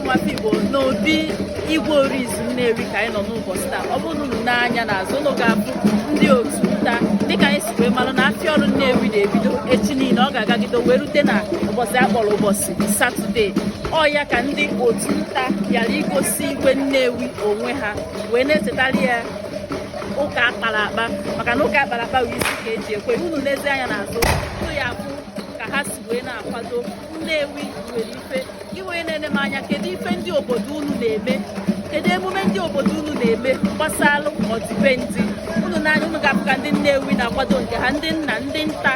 Ụmụafọ Igbo, n'obi Igwe Orizu Nnewi ka anyị nọ n'ụbọchị taa. Ọ bụrụ na unu nee anya n'azụ, unu ga-afụ ndị otu nta. Dịka anyị si wee mara na afịa ọrụ Nnewi na-ebido echi niile, ọ ga-agagide wee rute na ụbọchị a kpọrọ ụbọchị Satọde. Ọ ya ka ndị otu nta bịara igosi Igwe Nnewi onwe ha, wee na-echetara ya ụka akpara akpa, maka na ụka akpara akpa bụ isi ka eji ekwe. Unu lezi anya n'azụ, unu ya afụ ka ha si wee na-akwado. Nnewi nwere ife. Gị onye na-ene m anya, kedu ife ndị obodo unu na-eme? Kedu emume ndị obodo unu na-eme gbasara ọdịbendị unu? N'anya unu ga-afụ ka ndị Nnewi na-akwado nke ha. Ndị nna, ndị nta,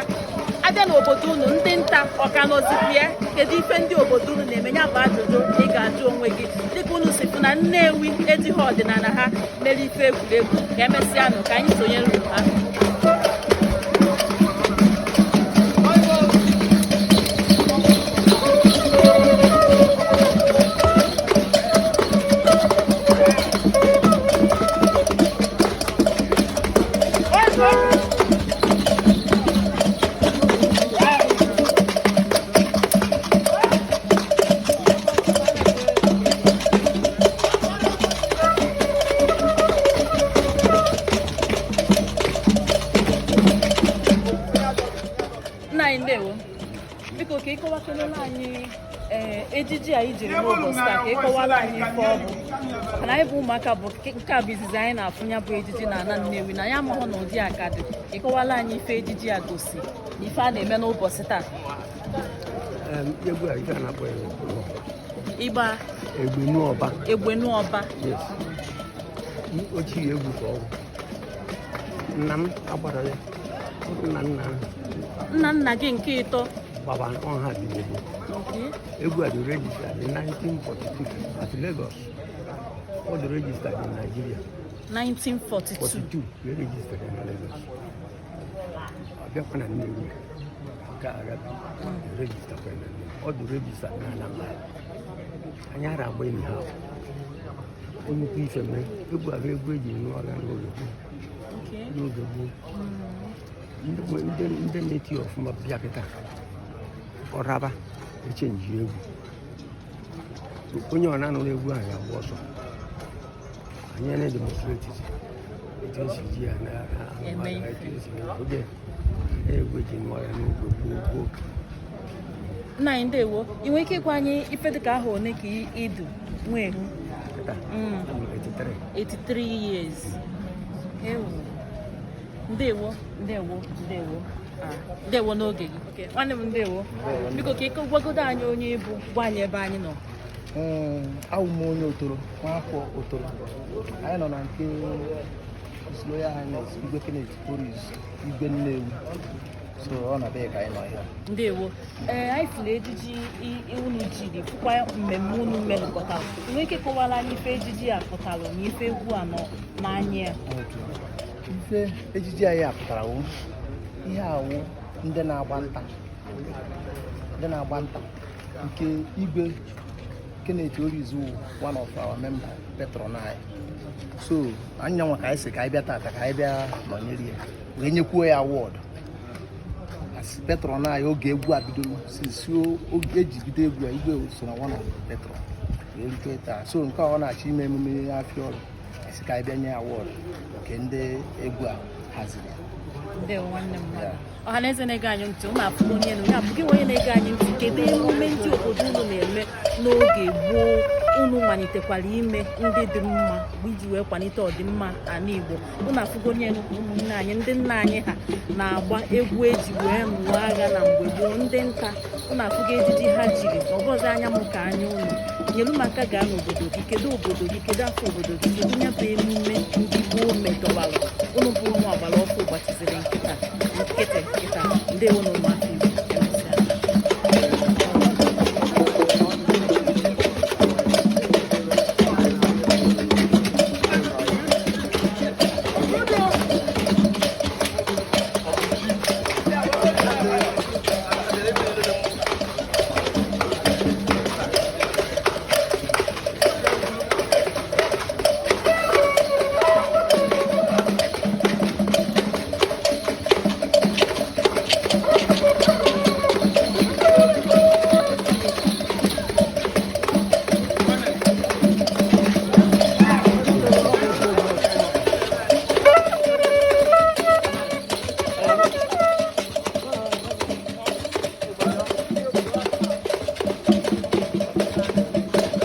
abịa n'obodo unu, ndị nta ọ ka nọzikwa ya? Kedu ife ndị obodo unu na-eme? Ya bụ ajụjụ ị ga-ajụ onwe gị. Dịka unu si fụ na Nnewi ejighị ọdịnala ha mere ife egwuregwu. Ka emesịanụ, ka anyị sonyere ha. Nna anyị, ndewo. Biko, ka ịkọwakelele anyị ee ejiji a ijiri n'ụbọchị taa, ka ịkọwala anyị ife ọ bụ, maka na anyị bụ ụmụaka bụ nke a bụ izizi anyị na-afụ ya bụ ejiji na ana Nnewi, na ya amaghọ na ụdị a ka dị. Ịkọwala anyị ife ejiji a gosi na ife a na-eme n'ụbọchị taa. Egwu a, ife a na-akpọ ya ịgba Egbenu Ọba. Egbenu Ọba. Yes. Ochie egwu ka ọ bụ. Nna m agbara ya. Nna nna m Nna nna gị nke ịtọ. Gbaba ọha bidoro. Egwu a dị registered in 1942 at Lagos. Ọ dị registered in Nigeria. 1942. 42 ka e registered na Lagos. Ọ bịakwa na Nnewi nke Arabi register kwa na Nnewi. Ọ dị registered na Anambra. Anyị ara agba enyi ha. Nnukwu ife mee egwu a bụ egwu eji nụọ agha n'oge gboo. N'oge gboo, ndị na-eti ọfụma bịa kịta, ọraba echange egwu. Onye ọ na-anụrụ egwu ahụ ya agba ọsọ. Anyị na-edemonstrate etu esi ji ya na Eme ife. Etu esi oge egwu eji nụọ ya n'oge gboo gboo. Nna anyị, ndewo. Ị nwere ike ịgwa anyị ife dịka aha one ka ịdụ nwee? Kịta abụ m 83. 83 years. Ewo. Ndewo, ndewo, ndewo. Ah, ndewo n'oge gị. Okay, nwanne m, ndewo. Biko, ka ị gwagodo anyị onye bụ, gwa anyị ebe anyị nọ. Awụ m onye Otoro, nwafọ Otoro. Anyị nọ na nke His Royal Highness Igwe Kenneth Orizu, Igwe Nnewi. So ọ na be ya ka anyị nọ ihe a. Ndewo. Ee, anyị fụrụ ejiji unu jiri, fụkwa mmemme unu melụkọtara. Ị nwere ike kọwara anyị ife ejiji a pụtara na ife egwu a nọ n'anya ya? Ife ejiji anyị a pụtara wụ ihe awụ ndị na-agba nta, ndị na-agba nta nke Igwe Kenneth Orizu wụ one of our member, patron anyị. So anyị nwa ka anyị si ka anyị bịa tata, ka anyị bịa nọnyere ya, wee nyekwuo ya award as patron anyị. Oge egwu a bidoro, since oge eji bido egwu a, Igwe so na one of the patron wee rute taa. So nke a ọ na-achọ ime emume afịa ọrụ, si ka anyị bịa nye award nke ndị egwu a haziri. Ndewo, nwanne m mmadụ. Ọha na eze na-ege anyị ntị, ụmụ afụgo onye nụ ya bụ gị onye na-ege anyị ntị. Kedu emume ndị obodo unu na-eme n'oge gboo unu malitekwara ime ndị dị mma iji wee kwalite ọdịmma ala Igbo? Unu afụgo onye nụ ka ụmụnne anyị, ndị nna anyị ha na-agba egwu eji wee nụọ agha na mgbe gboo. Ndị nta, unu afụgo ejiji ha jiri. Ọgọzi anya m ka anya unu nyelu m aka gaa n'obodo gị. Kedu obodo gị? Kedu afọ obodo gị? Kedu ya bụ emume ndị gboo metọwara unu bụ ụmụ agbara ọfụ gbachiziri nkịta nkịtị nkịta? Ndewo.